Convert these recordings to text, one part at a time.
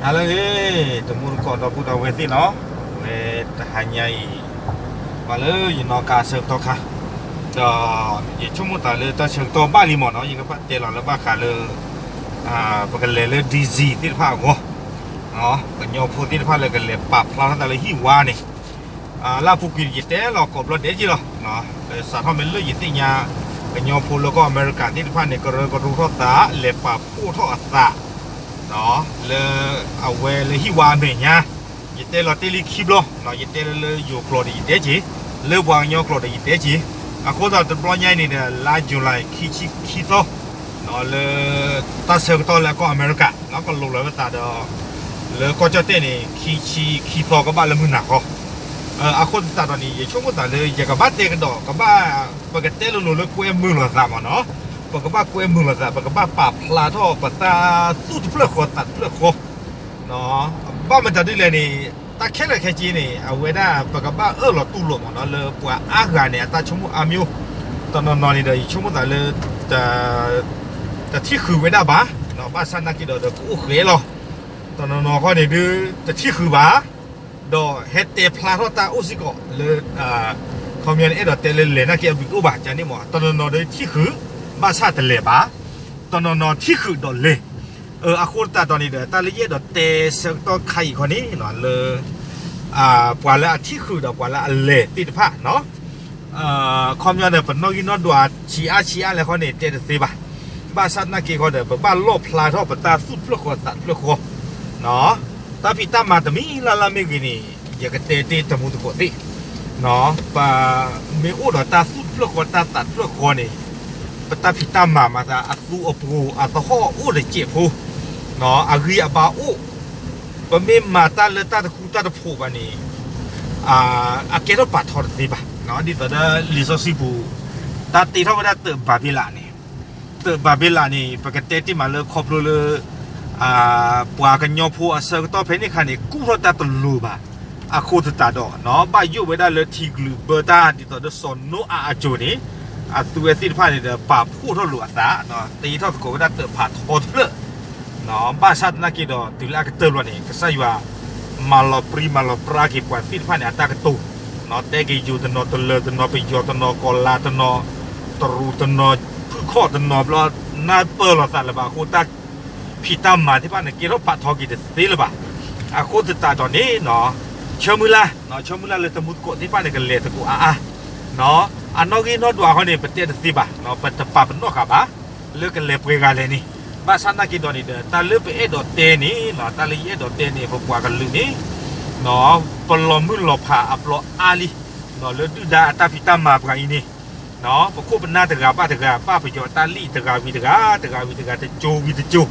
ဟါလၢအဂ့ၤ တမူတကိးဒီပုၢ်ဒီဝဲၢ်သ့ၣ်နီၤ, ဝဲတဟါညါအံၤ ပှၤလၢယနီၢ်ကါအဆၢကတီၢ်ခါ, ဒီးယဆိကမိၣ်သးလၢတၢ်ဆၢကတီၢ်ဘၣ်လံမ့ၢ်နီၤ, ယကဘၣ်တဲလီၤလၢဘၣ်ဃးလၢ ပကလဲၤလၢ DC သ့ၣ်တဖၣ်အဂီၢ်, ကညီဖိသ့ၣ်တဖၣ်လၢကလဲၤပာ်ဖျါထီၣ်သးလၢဟံၣ်ဝါန့ၣ် လၢအပူၤကွံာ်ယတဲလီၤကိးဘျီဒဲးက့လီၤ, စးထီၣ်မ့ၢ်လၢယသ့ၣ်ညါ ကညီဖိလၢကီၢ်အမဲရကၤသ့ၣ်တဖၣ်န့ၣ် ကရၢကရိထီၣ်သး လဲၤပာ်ဖှိၣ်ထီၣ်အသး လၢအဝဲလၢဟံၣ်ဝါအမဲာ်ညါ, ယတဲလီၤတ့ၢ်လံခံဘျီ, ယတဲလၢလၢယိၤကျိာ်ဒီးယတဲက့ၤ, လၢပှၤကညီကျိာ်ဒီးယတဲက့ၤ, အဃိသတးတဘျီညါအံၤန့ၣ်ဒီး လါယူၤလံခံဆံခံသီ လၢတၢ်ဆၢကတီၢ်လၢကီၢ်အမဲရကၤ ကလိးလီၤဝဲသးဒီး လၢကီၢ်ကၠီၣ်တဲၣ်န့ၣ် ခံဆံခံသီကဘၣ်လၢမုၢ်နၤဃီ, အဃိသတးဒီးန့ၣ် ယဆိကမိၣ်သးလၢယကဘၣ်တဲကဒီး ကဘၣ် ပကတဲလိၤလိၤလၢကွဲမုာ်လိာ်သးမ့ၢ်နီၤ, ပကဘၣ်ကွဲမုာ်လိာ်သး ပကဘၣ်ပာ်ဖျါထီၣ်ပသးသူၣ်တဖျၢၣ်ဃီသးတဖျၢၣ်ဃီ ဘၣ်မတၤဒ်လဲၣ်န့ၣ် တၢ်ခဲလၢာ်ခဲဆ့န့ၣ် အဝဲဒၣ်ပကဘၣ်အၢၣ်လီၤတူၢ်လိာ်မ့ၢ်နီၤ လၢပှၤအါဂၤန့ၣ် အတၢ်ဆိကမိၣ်အါမံၤ, တနီၤနီၤန့ၣ်ဒီး ယဆိကမိၣ်သးလၢ တထံၣ်ဃုာ်ဝဲဒၣ်ဘၣ်, ဘၣ်ဆၣ်နာ်က့ဒီး ဒီးကအိၣ်ဃဲလီၤ, တနီၤနီၤခီန့ၣ်ဒုး တထံၣ်ဃုာ်ဘၣ်, ဒီးဟဲတဲဖျါထီၣ်တၢ်အိၣ်စ့ၢ်ကီးလၢ ခီပညီန့ၣ် အဲၣ်ဒိးတဲလၢလဲၤနာ်က့အဘျုးတအိၣ်ဘၣ် ကန့ၣ်မ့ၢ် တနီၤနီၤဒီးထံၣ်ဃုာ် ဘၣ်ဆၣ်တလဲၤဘၣ်, တနီၤနီၤထံၣ်ဃုာ်ဒီးလဲၤ အဃိသတးဒီးန့ၣ်ဒီး တၢ်လၢယအဲၣ်ဒိးတဲဆၢကတီၢ်ခါအံၤခီန့ၣ် လၢ ပှၤလၢအထံၣ်ဃုာ်ဒီးပှၤလၢအလဲၤသ့ၣ်တဖၣ်နီၤ, ခီပညီန့ၣ် ပနီၣ်ဂံၢ်နီၣ်ဒွးဆံးအါဆံးအါလဲၣ်ခီန့ၣ် တဲတသ့ဘၣ်, ဘၣ်ဆၣ်သနာ်က့ခီဒီး ပဘၣ်လီၣ်ဖျါထီၣ်ပတၢ်သူၣ်တဖျၢၣ်ဃီသးတဖျၢၣ်ဃီ တၢ်ဖံးတၢ်မၤတမံၤလၢ်လၢ်မ့ၢ်ဂ့ၤန့ၣ် ယကတဲတ့ၢ်တမူသကိးသ့ၣ်, ပမ့ၢ်အိၣ်ဒီးတၢ်သူၣ်တဖျၢၣ်ဃီတၢ်သးတဖျၢၣ်ဃီန့ၣ် ပတၢ်ဖံးတၢ်မၤမၤသးအသူအပှိၤအသဟီၣ်အိၣ်တစဲးဖိ, အဂံၢ်အဘါအိၣ်, ပမ့ၢ်မၤတၢ်လၢတၢ်တဃူတၢ်တဖိးဘၣ်န့ၣ် အကဲထီၣ်ပာ်ထီတသ့ဘၣ်, ဒ်သိးဒီးလံာ်စီဆှံပူၤ တၢ်တ့ထီၣ်ဝဲဒၣ်တၢးဘၤဘ့လးန့ၣ်, တၢးဘၤဘ့လးန့ၣ် ပကတဲတ့ၢ်မးလၢခီဖျိလၢ ပှၤကညီဖိအဆၢကတီၢ်ဖဲန့ၣ်အခါန့ၣ် ကူၣ်ထီၣ်တၢ်တလိၤဘၣ်, အဃိသတးဒီး ဘၣ်ယိၣ်ဝဲဒၣ်လၢထံကလုာ်ဘၢတၢ်ဒ်သိးဒီးစီၤနိအၤအစိၤန့ၣ်, အသုဝဲသ့ၣ်တဖၣ်န့ၣ်ဒီး ပာ်ဖှိၣ်ထီၣ်လိာ်အသး, တ့ထီၣ်သကိးဝဲဒၣ်တၢးဖးထီတဖျၢၣ် ဘၣ်ဆၣ်သနာ်က့ဒီး တုၤလၢအကတၢၢ်လီၤန့ၣ် ကစၢ်ယွၤ မၤလီၤပြံမၤလီၤပြါက့ၤပှၤသ့ၣ်တဖၣ်န့ၣ် အတၢ်ကတိၤ, တဲက့ၤယိၤတနီၤ တလၢၤတနီၤ ပယီၤတနီၤ ကီၤလၤတနီၤ တရူးတနီၤ ဖုၣ်ခီၣ်တနီၤဘျီ နၢ်ပၢၢ်လိာ်သးလၢၤဘၣ်အဃိ တၢ်ဖံးတၢ်မၤသ့ၣ်တဖၣ်န့ၣ် ကဲထီၣ်ဖးထီက့ၤတသ့လၢၤဘၣ်, အဃိသတးဒီးန့ၣ် ဆၢမုၢ်လၢ်, ဆၢမုၢ်လၢ်လၢတမူသကိးသ့ၣ်တဖၣ်န့ၣ် ကလဲၤသကိးအါအါ အနီၣ်ဂံၢ်နီၣ်ဒွးအဃိန့ၣ် ပတဲတသ့ဘၣ်, ပတပာ်ပနီၣ်ဃာ်ဘၣ် လၢကလဲၤပှဲၤဂၤလဲၣ်န့ၣ်, ဘၣ်ဆၣ်သနာ်က့ဒီးန့ၣ်ဒီး တၢ်လၢပအဲၣ်ဒိးတဲန့ၣ်, တၢ်လၢယအဲၣ်ဒိးတဲန့ၣ် ပပှၤကလုာ်န့ၣ် ပလီၤမုၢ်လီၤဖးအပျီအါလံ, လၢဒုၣ်ဒါအတၢ်ဖံးတၢ်မၤပှၤအံၤန့ၣ်, ပခိၣ်ပနၢ်တဂၤဘၣ်တဂၤ ဘၣ်ပယီၤအတၢ်လံၣ်တဂၤဝံၤတဂၤ, တဂၤဝံၤတဂၤ တစိၤဝံၤတစိၤ,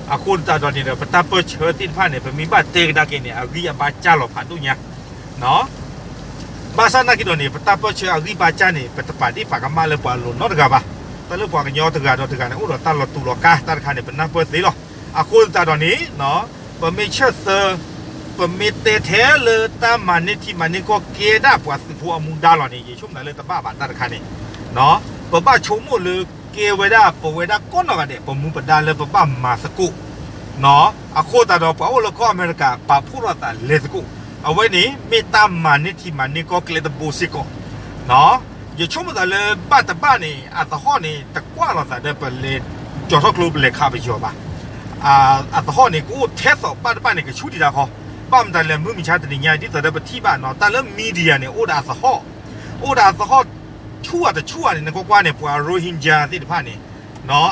အဃိသတးဒီးန့ၣ်ဒီး ပတၢ်ပၢၢ်ဆၢသ့ၣ်တဖၣ်န့ၣ် ပမ့ၢ်ဘၣ်တဲကဒါက့ၤန့ၣ် အဂံၢ်အဘါစၢ်လီၤဖးဒိၣ်ညါ ဘၣ်ဆၣ်သနာ်က့ဒီးန့ၣ် ပတၢ်ပၢၢ်ဆၢအဂံၢ်ဘါစၢ်န့ၣ် ပတပာ်ဒ့ၣ်ပာ်ကမၣ်လၢပှၤအလိၤနီတဂၤဘၣ်. တၢ်လၢပှၤကညီတဂၤဒီးတဂၤန့ၣ် အိၣ်ဒီးတၢ်လီၤတူာ်လီၤကာ်တၢ်တခါန့ၣ် ပနၢ်ပၢၢ်သ့လီၤ. အဃိသတးဒီးန့ၣ် ပမ့ၢ်ဆၢၣ်သၢ ပမ့ၢ်တဲထဲလၢတၢ်မၤန့ၢ်ထံမၤန့ၢ်ကီၢ်ကဲဒၣ်ပှၤသုးဖိအမူဒါလီၤန့ၣ် ယဆိကမိၣ်လၢတဘၣ်ဘၣ်တၢ်တခါန့ၣ် ပဘၣ်ဆိကမိၣ်လၢကဲဝဲဒၣ်ပဝဲဒၣ်ကိးနီၢ်ဂၤဒဲး ပမူပဒါလၢပဘၣ်မၤသကိး အဃိသတးဒီး ပှၤအိၣ်လၢကီၢ်အမဲရကၤ ပာ်ဖှိၣ်ထီၣ်သးလဲၤသကိး အဝဲန့ၣ် မ့ၢ်တၢ်မၤန့ၢ်ထံမၤန့ၢ်ကီၢ်ကျဲတဘိစ့ၢ်ကီး. ယဆိကမိၣ်သးလၢဘၣ်တဘၣ်န့ၣ် အသဟီၣ်န့ၣ် တကွၢ်လိာ်သးဒီးပလဲၤကၠီၤထီၣ်ကျိပလဲၤခးပယီၤဘၣ်. အသဟီၣ်န့ၣ် ကအိၣ်ထဲသိးဘၣ်တဘၣ်န့ၣ် ကဆူးဒံးတၢ်ဃီ, ဘၣ်မတၤလဲၣ် မုၢ်မဆါတနံၤညါ ဒ်သိးဒီးပထံၣ်ဘၣ်နီၤ တၢ်လၢ media န့ၣ် အိၣ်ဒီးအသဟီၣ်, အိၣ်ဒီးအသဟီၣ် ဆူၣ်အတဆူၣ်ဧါန့ၣ် နကွၢ်ကွၢ်န့ၣ် ပှၤ Rohingya သ့ၣ်တဖၣ်န့ၣ်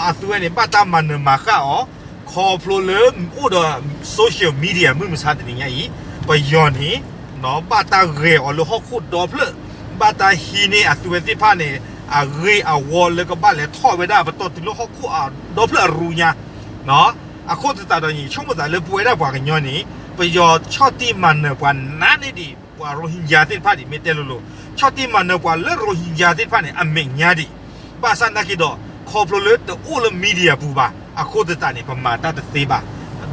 အသုဝဲန့ၣ် ဘၣ်တၢ်မၤနၢၤမၤဃၣ်အီၤ ခီဖျိလၢအိၣ်ဒီး social media မုၢ်မဆါတနံၤညါအံၤ ပယီၤန့ၣ် ဘၣ်တၢ်ဂဲၤအီၤလၢဟီၣ်ခိၣ်ဒီဖျၢၣ်, ဘၣ်တၢ်ဟံးန့ၢ်အသုဝဲသ့ၣ်တဖၣ်န့ၣ် အဂ့ၢ်အဝီလၢကဘၣ်လဲၤထီၣ်ဝဲဒၣ်ပတီၢ်တုၤလၢဟီၣ်ခိၣ်အဒီဖျၢၣ်အရူညါ အဃိသတးဒီးန့ၣ် ဆိကမိၣ်သးလၢပဝဲဒၣ်ပှၤကညီန့ၣ် ပယီၤဆီၣ်တံၢ်မၤနၢၤပှၤနးန့ၢ်ဒံး ပှၤ Rohingya သ့ၣ်တဖၣ်ဒံး မ့ၢ်တဲလိၤလိၤ ဆီၣ်တံၢ်မၤနၢၤပှၤလၢ Rohingya သ့ၣ်တဖၣ်န့ၣ် အမဲာ်ညါဒံး ဘၣ်ဆၣ်သနာ်က့ဒီး ခီဖျိလၢတအိၣ်လၢ media ပူၤဘၣ် အဃိသတးန့ၣ် ပမၤတၢ်တသ့ဘၣ်.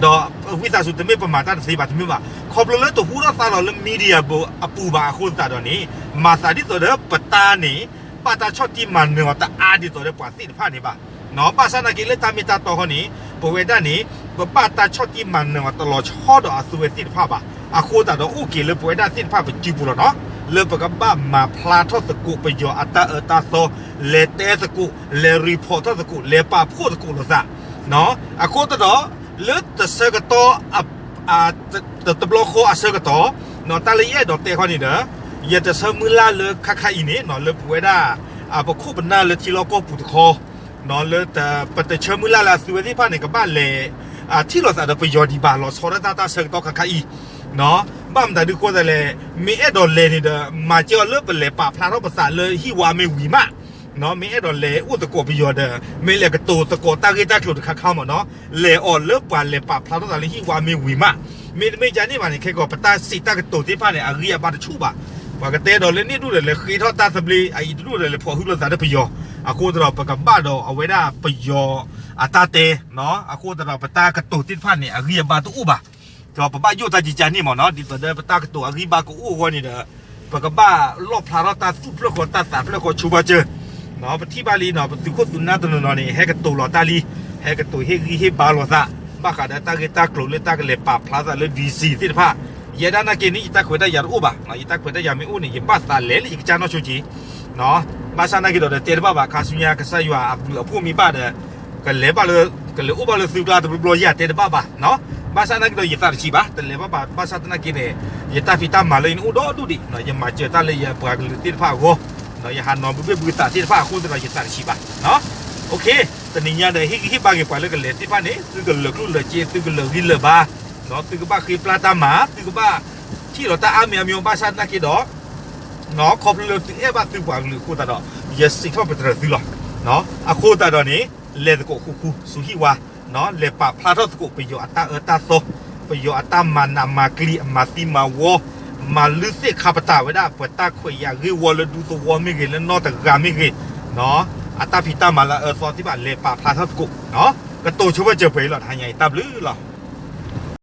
ဒီးဝံသးစူၤ တမ့ၢ်ပမၤတၢ်တသ့ဘၣ် တမ့ၢ်ဘၣ်. ခီဖျိလၢတဟူထီၣ်သါလီၤလၢ media အပူၤဘၣ်အဃိသတးဒီးန့ၣ် မၤသးဒ်သိးဒီးပတၢ်န့ၣ် ဘၣ်တၢ်ဆီၣ်တံၢ်မၤနၢၤအီၤတအါဒ်သိးဒီးပှၤသ့ၣ်တဖၣ်န့ၣ်ဘၣ်. ဘၣ်ဆၣ်သနာ်က့လၢတၢ်မ့ၢ်တၢ်တီဃီန့ၣ် ပဝဲဒၣ်န့ၣ် ပဘၣ်တၢ်ဆီၣ်တံၢ်မၤနၢၤအီၤတလီၤဆီဒီးအသုဝဲသ့ၣ်တဖၣ်ဘၣ်. အဃိသတးဒီးအိၣ်က့ၤလၢပဝဲဒၣ်သ့ၣ်တဖၣ်ပစုပူၤလီၤနီၤ, လၢပကဘၣ်မၤဖျါထီၣ်သကိးပယီၤအတၢ်အၢတၢ်သီ, လဲၤတဲသကိး, လဲၤ report ထီၣ်သကိး, လဲၤပာ်ဖှိၣ်သကိးလိာ်သး. အဃိသတးဒီး လၢတဆၢကတီၢ် တဘျီဃီအဆၢကတီၢ်, တၢ်လၢယအဲၣ်ဒိးတဲခီန့ၣ်ဒီး ယတဆၢမုၢ်လၢ်လၢခါခါအံၤန့ၣ် လၢပဝဲဒၣ် ပခိၣ်ပနၢ်လၢထံလီၢ်ကီၢ်ပူၤတခီ လၢပတဆၢမုၢ်လၢ်လၢအသုဝဲသ့ၣ်တဖၣ်န့ၣ် ကဘၣ်လဲၤ ထံၣ်လိာ်သးဒီးပယီၤဒံးဘၣ် လီၤဆီဒၣ်တၢ်တၢ်ဆၢကတီၢ်ခါခါအံၤ. ဘၣ်မတၤဒုးဃိသတးလဲၣ်, မ့ၢ်အဲၣ်ဒိးလဲၤန့ၣ်ဒီး မၤစၢၤအီၤလၢပလဲၤပာ်ဖျါထီၣ်ပသးလၢဟံၣ်ဝါမ့ၢ်ဝံၤမး မ့ၢ်အဲၣ်ဒိးလဲၤအိၣ်သကိးပယီၤဒီး မ့ၢ်လဲၤကတိၤသကိးတၢ်ဂ့ၢ်တၢ်ကျိၤတခါခါမ့ၢ်နီၤ, လဲၤအီၤလၢပှၤလဲၤပာ်ဖျါထီၣ်သးလၢဟံၣ်ဝါမ့ၢ်ဝံၤမး. မ့တမ့ၢ်ဒ်န့ၣ်ဘၣ်န့ၣ် ခဲကီးပတၢ်စံးတၢ်ကတိၤသ့ၣ်တဖၣ်န့ၣ် အဂံၢ်အဘါတဆူၣ်ဘၣ်. ပှၤကတဲဒီးလၢန့ၣ်ဒူၣ်ဒီးလဲၤဃ့ထီၣ်တၢ်သဘျ့, အအံၤတဒူၣ်ဒီးလဲၤဖီၣ်ဟုလိာ်သးလၢပယီၤ. အဃိသတးဒီးပကဘၣ်ဒီးအဝဲဒၣ်ပယီၤအတၢ်တဲ, အဃိသတးဒီးပတၢ်ကတိၤသ့ၣ်တဖၣ်န့ၣ် အဂံၢ်အဘါတအိၣ်ဘၣ်. ဒီးပဘၣ်ယိၣ်တၢ်ကံကါန့ၣ်မ့ၢ်နီၤ, ဒ်သိးဒီးပတၢ်ကတိၤအဂံၢ်ဘါကအိၣ်အဂီၢ်န့ၣ်ဒီး ပကဘၣ်လီၣ်ဖျါထီၣ်တၢ်သူၣ်ဖျၢၣ်ဃီတၢ်သးဖျၢၣ်ဃီဆိပာ်စၢၤ. ပထံၣ်ဘၣ်လံနီၤ, ပသုးခိၣ်သုးနၢ်တနီၤနီၤန့ၣ် ဟဲကတိၤလီၤတၢ်လံ, ဟဲကတိၤဟ့ၣ်ဂံၢ်ဟ့ၣ်ဘါလိာ်သး, ဘၣ်ဃးဒီးတၢ်ဂ့ၢ်တၢ်ကျိၤလၢတၢ်ကလဲၤပာ်ဖျါသးလၢ DC သ့ၣ်တဖၣ်. ယဲဒၣ်နာ်က့န့ၣ် ယတၢ်ခွဲးတၢ်ယာ်တအိၣ်ဘၣ်. ယတၢ်ခွဲးတၢ်ယာ်မ့ၢ်အိၣ်န့ၣ် ယဘၣ်သးလဲၤလၢယကစၢ်နီၢ်ဆိက့ၤ ဘၣ်ဆၣ်နာ်က့ဒီးတဲတဘၣ်ဘၣ်, ခါဆူညါကစၢ်ယွၤအဘျုးအဖှိၣ်မ့ၢ်ဘၣ်ဒီး ကလဲၤဘၣ်လၢ ကလဲၤအိၣ်ဘၣ်လၢသုကျါတဘျီဘျီယၤတဲတဘၣ်ဘၣ်. ဘၣ်ဆၣ်နာ်က့ဒီးယသးတဆံးဘၣ်, တလဲၤဘၣ်ဘၣ်, ဘၣ်ဆၣ်သနာ်က့န့ၣ် ယတၢ်ဖံးတၢ်မၤလၢယန့ၣ်အိၣ်ဒီဒူၣ်ဒံး, ယမၤစၢၤတၢ်လၢယပှၤကလုာ်သ့ၣ်တဖၣ်အဂီၢ်, ယဟးနီၤဘုဘ့ၣ်ဘုသးသ့ၣ်တဖၣ်အဃိသတးဒီးယသးတဆံးဘၣ်. တနံၤညါဒီးဟ့ၣ်ဂံၢ်ဟ့ၣ်ဘါက့ၤပှၤလၢကလဲၤသ့ၣ်တဖၣ်န့ၣ် သုကလၢာ်ကျိၣ်လၢာ်စ့, သုကလၢာ်ဂံၢ်လၢာ်ဘါ, သုကဘၣ်ဃ့ပျၢ်တၢ်မၤ, သုကဘၣ်ထံၣ်လီၤတၢ်အါမံၤအါမံၤ ဘၣ်ဆၣ်သနာ်က့ဒီး ခီဖျိလၢသုအဲၣ်ဘၣ်သုပှၤကလုာ်အဃိသတးဒီး ယစံးထီၣ်ပတြၢၤသုလီၤ. အဃိသတးဒီးန့ၣ် လဲၤသကိးဃူဃူဆူဟံၣ်ဝါ, လဲၤပာ်ဖျါထီၣ်သကိးပယီၤအတၢ်အၢတၢ်သီ, ပယီၤအတၢ်မၤနးမၤကျံး အမၤသံမၤဝီ, မၤလုၢ်သ့ၣ်ခါပတာ်ဝဲဒၣ် ပတၢ်ခွဲးယာ်ဂ့ၢ်ဝီလၢဒူသဝီမ့ၢ်ဂ့ၤ လၢနီၢ်တဂၤမ့ၢ်ဂ့ၤ, အတၢ်ဖံးတၢ်မၤလၢအအၢသီသ့ၣ်တဖၣ် လဲၤပာ်ဖျါထီၣ်သကိး, ကတိၤဆိပာ်စၢၤပှဲၤအံၤလီၤ. တဟါညါအံၤတၢ်ဘျုးလီၤ.